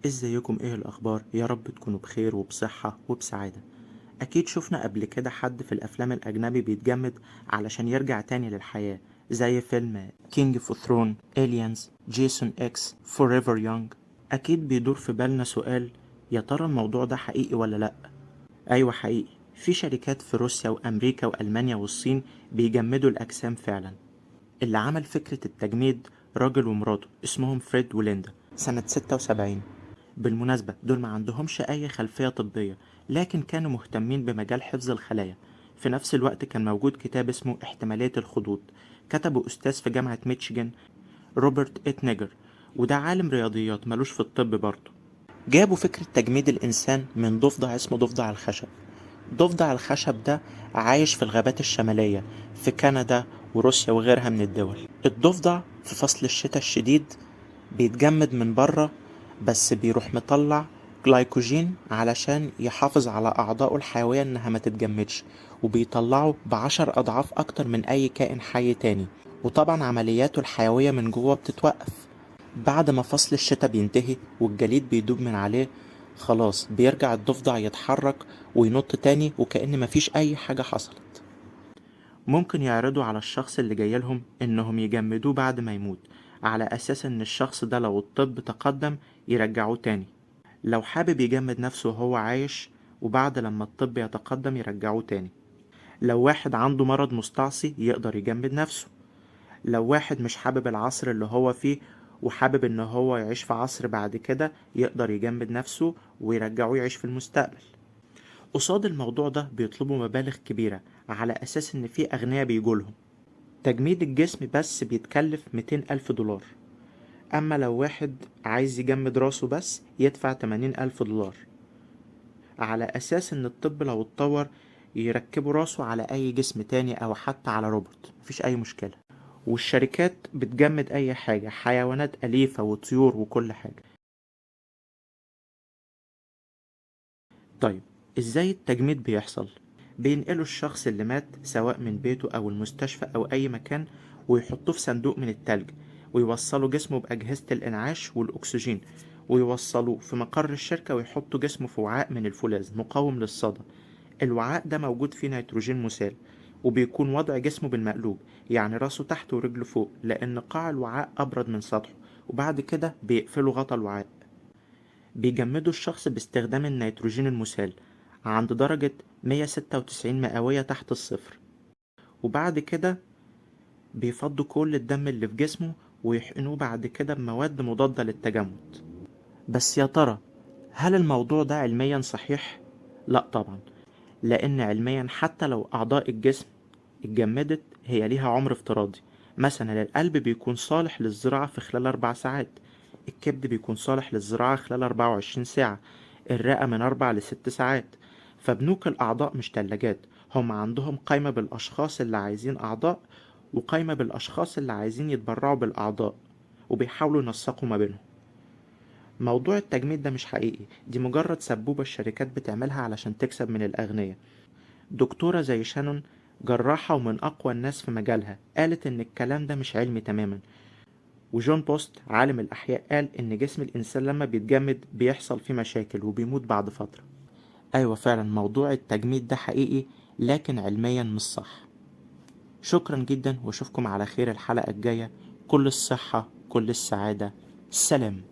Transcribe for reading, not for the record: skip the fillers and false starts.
ازيكم؟ ايه الاخبار؟ يا رب تكونوا بخير وبصحة وبسعادة. اكيد شفنا قبل كده حد في الافلام الاجنبي بيتجمد علشان يرجع تاني للحياة، زي فيلم King of Throne، Aliens، Jason X، Forever Young. اكيد بيدور في بالنا سؤال، يا ترى الموضوع ده حقيقي ولا لا؟ ايوه حقيقي، في شركات في روسيا وامريكا والمانيا والصين بيجمدوا الاجسام فعلا. اللي عمل فكرة التجميد راجل ومراته اسمهم فريد وليندا سنة 76. بالمناسبة دول ما عندهمش أي خلفية طبية، لكن كانوا مهتمين بمجال حفظ الخلايا. في نفس الوقت كان موجود كتاب اسمه احتمالية الخضوض، كتبه أستاذ في جامعة ميتشيغان روبرت إتنيجر، وده عالم رياضيات ملوش في الطب برضه. جابوا فكرة تجميد الإنسان من ضفدع اسمه ضفدع الخشب. ضفدع الخشب ده عايش في الغابات الشمالية في كندا وروسيا وغيرها من الدول. الضفدع في فصل الشتاء الشديد بيتجمد من بره، بس بيروح مطلع جلايكوجين علشان يحافظ على أعضائه الحيوية إنها ما تتجمدش، وبيطلعه ب10 أضعاف أكتر من أي كائن حي تاني. وطبعا عملياته الحيوية من جوه بتتوقف. بعد ما فصل الشتاء بينتهي والجليد بيدوب من عليه، خلاص بيرجع الضفدع يتحرك وينط تاني وكأن مفيش أي حاجة حصلت. ممكن يعرضوا على الشخص اللي جاي لهم إنهم يجمدوه بعد ما يموت، على أساس إن الشخص ده لو الطب تقدم يرجعوه تاني. لو حابب يجمد نفسه وهو عايش وبعد لما الطب يتقدم يرجعوه تاني. لو واحد عنده مرض مستعصي يقدر يجمد نفسه. لو واحد مش حابب العصر اللي هو فيه وحابب إن هو يعيش في عصر بعد كده يقدر يجمد نفسه ويرجعوه يعيش في المستقبل. قصاد الموضوع ده بيطلبوا مبالغ كبيرة على أساس إن في أغنياء بيجولهم. تجميد الجسم بس بيتكلف $200,000، أما لو واحد عايز يجمد راسه بس يدفع $80,000، على أساس إن الطب لو اتطور يركبوا راسه على أي جسم تاني أو حتى على روبوت، مفيش أي مشكلة. والشركات بتجمد أي حاجة، حيوانات أليفة وطيور وكل حاجة. طيب إزاي التجميد بيحصل؟ بينقلوا الشخص اللي مات سواء من بيته أو المستشفى أو أي مكان ويحطوه في صندوق من التلج، ويوصلوا جسمه بأجهزة الإنعاش والأكسجين، ويوصلوه في مقر الشركة ويحطوا جسمه في وعاء من الفولاذ مقاوم للصدى. الوعاء ده موجود فيه نيتروجين مسال، وبيكون وضع جسمه بالمقلوب، يعني راسه تحت ورجله فوق، لأن قاع الوعاء أبرد من سطحه. وبعد كده بيقفلوا غطا الوعاء. بيجمدوا الشخص باستخدام النيتروجين المسال عند درجة 196 مئوية تحت الصفر، وبعد كده بيفضوا كل الدم اللي في جسمه ويحقنوه بعد كده بمواد مضادة للتجمد. بس يا ترى هل الموضوع ده علميا صحيح؟ لا طبعا، لأن علميا حتى لو أعضاء الجسم اتجمدت هي ليها عمر افتراضي. مثلا القلب بيكون صالح للزراعة في خلال 4 ساعات، الكبد بيكون صالح للزراعة خلال 24 ساعة، الرئة من 4 ل6 ساعات. فبنوك الأعضاء مش تلاجات، هم عندهم قايمة بالأشخاص اللي عايزين أعضاء وقايمة بالأشخاص اللي عايزين يتبرعوا بالأعضاء، وبيحاولوا ينسقوا ما بينهم. موضوع التجميد ده مش حقيقي، دي مجرد سبوبة الشركات بتعملها علشان تكسب من الأغنياء. دكتورة زي شانون، جراحة ومن أقوى الناس في مجالها، قالت إن الكلام ده مش علمي تماما. وجون بوست عالم الأحياء قال إن جسم الإنسان لما بيتجمد بيحصل فيه مشاكل وبيموت بعد فترة. أيوة فعلا موضوع التجميد ده حقيقي، لكن علميا مش صح. شكرا جدا، واشوفكم على خير الحلقة الجاية. كل الصحة، كل السعادة، سلام.